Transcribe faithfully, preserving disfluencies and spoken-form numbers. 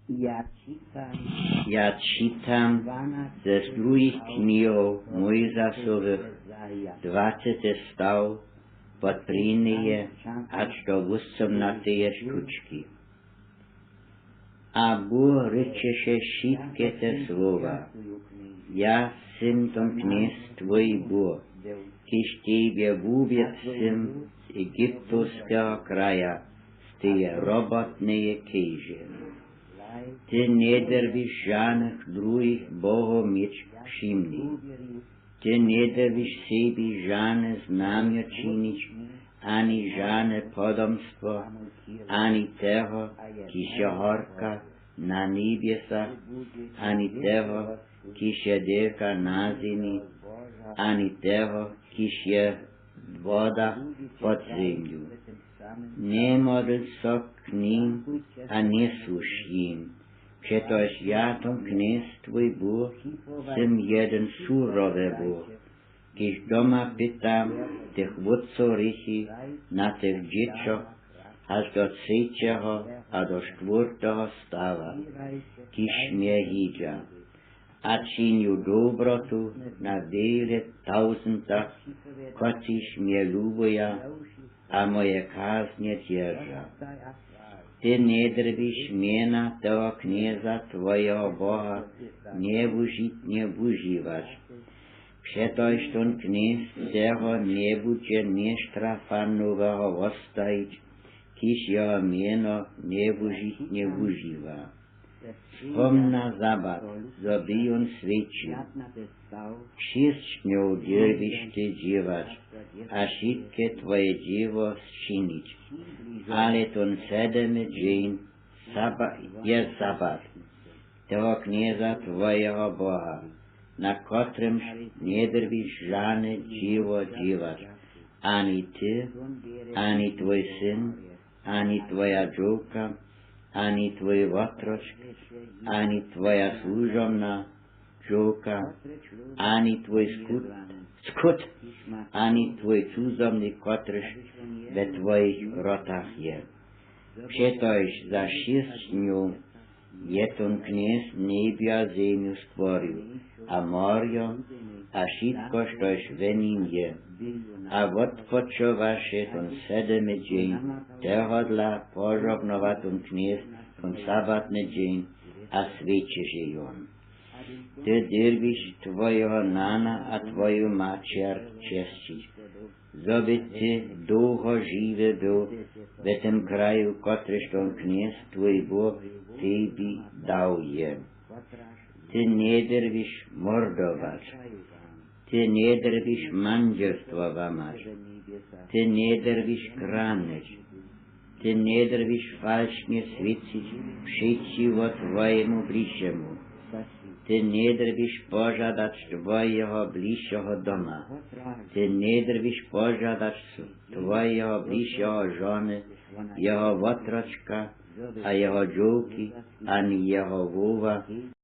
Ja čitam ze druhich knihow Mojzasowych, dwacety staw, pod prěnjeje hač do wósomnateje štučki. A Bóh rěčeše wšitke te słowa: Ja sym to Knjez, twój Bóh, kiž tebje wuwjedł sym z Egyptowskeho kraja, z teje robotneje keže. Ty njedyrbiš žanych druhich bohow měć při mni. Ty njedyrbiš sebi žane znamjo činić, ani žane podomstwo, ani teho, kiž je horka na njebjesach, ani teho, kiž je delka na zemi, ani teho, kiž je woda pod zemju. Njemodl so k nim a njesłuž jim, přetož ja to Knjez, twój Bóh, sym jedyn surowy Bóh, kiž doma pytam tych wótcow rěchi na tych dźěćoch hač do třećeho a do štwórteho stawa, kiž mje jidźa. A činju dobrotu na wjele tawzendach, kotřiž mje lubuja a moje kaznje dźerža. Ty njedyrbiš mjena toho Knjeza, twojeho Boha, njewužitnje wužiwać. Přetož to Knjez teho njebudźe njestrafanoweho wostajić, kiž jeho mjeno njewužitnje wužiwa. Spomna sabat, zo by jón swjećił. Šěsć dnjow dyrbiš ty dźěłać a wšitke twoje dźěło sčinić. Ale tón sydomy dźeń saba-, je sabat toho Knjeza, twojeho Boha, na kotrymž njedyrbiš žane dźěło dźěłać, ani ty, ani twój syn, ani twoja dźowka, ani twój wotročk, ani twoja słužomna dźowka, ani twój skut, skut, ani twój cuzomnik, kotryž we twojich wrotach je. Přetož za šěsć dnjow je tón Knjez njebjo a zemju stworił, a morjo, a wšitko, štož we nim je. A wotpočowaše tón sydomy dźeń, tehodla požohnowa tón Knjez tón sabatny dźeń a swjećeše jón. Ty dyrbiš twojeho nana a twoju maćer česćić, zo by ty dołho žiwy był we tym kraju, kotryž tón Knjez, twój Bóh, tebi dał je. Ty njedyrbiš mordować. Ty njedyrbiš mandźelstwo łamać. Ty njedyrbiš kranyć. Ty njedyrbiš falšnje swědčić přećiwo twojemu bližemu. Ty njedyrbiš požadać twojeho bližšeho doma. Ty njedyrbiš požadać twojeho bližšeho žony, jeho wotročka a jeho dźowki, ani jeho woła,